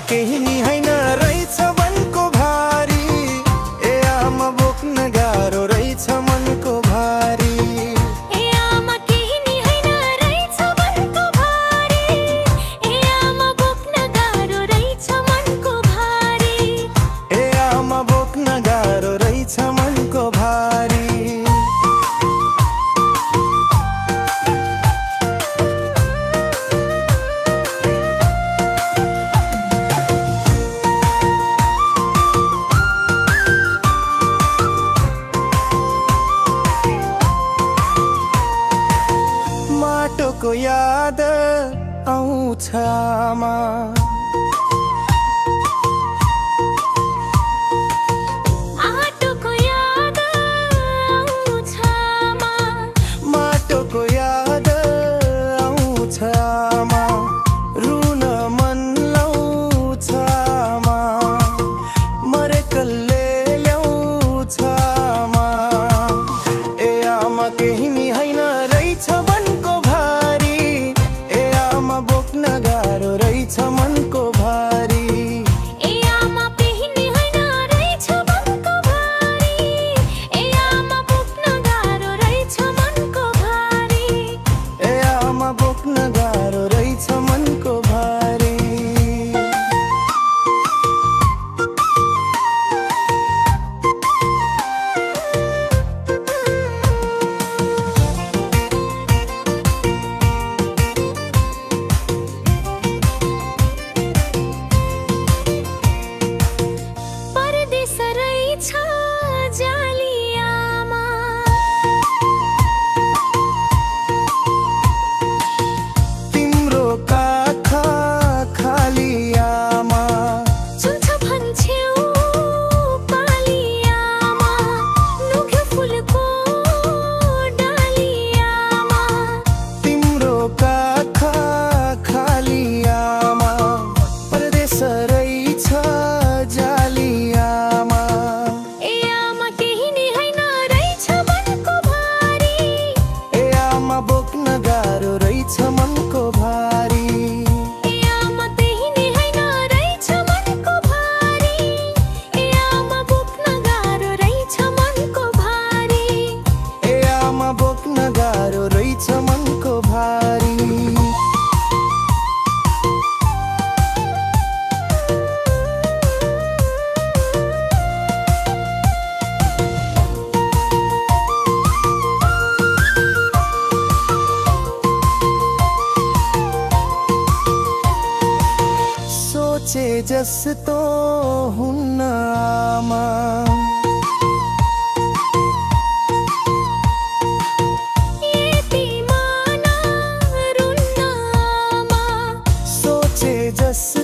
केही नि हैन रहेछ मनको भारी। ए आमा बोक्न गाह्रो रहेछ मनको भारी। ए आमा केही नि हैन रहेछ मनको भारी। ए आमा बोक्न गाह्रो रहेछ मनको भारी। ए आमा बोक्न गाह्रो रहेछ मनको भारी। माटोको याद आउँछ आमा। आटोको याद आउँछ आमा। माटोको याद आउँछ आमा। रुन मन लाउँछ आमा। मरेकल्ले ल्याउँछ आमा। ए आमा केही नि हैन रहेछ मनको भारी। ए आमा बोक्न गाह्रो रहेछ मनको भारी। ए आमा केही नि हैन रहेछ मनको भारी। ए आमा बोक्न गाह्रो रहेछ मनको भारी। ए आमा बोक्न गाह्रो रहेछ मनको भारी। परदेश रहेछ जाली आमा। तिम्रो काखा खाली आमा। चुल्छ भन्छेउ पाली आमा। नुग्यो फुलको डाली आमा। तिम्रो काखा खाली आमा। परदेश रहेछ जाली आमा। ए आमा केही नि हैन रहेछ मनको भारी। ए आमा बोक्न गाह्रो रहेछ मनको भारी। ए आमा केही नि हैन रहेछ मनको भारी। ए आमा बोक्न गाह्रो रहेछ मनको भारी। ए आमा बोक्न गाह्रो रहेछ मनको भारी। सोचे जस्तो हुन्न आमा। यति माना रुन्न आमा। सोचे जस्तो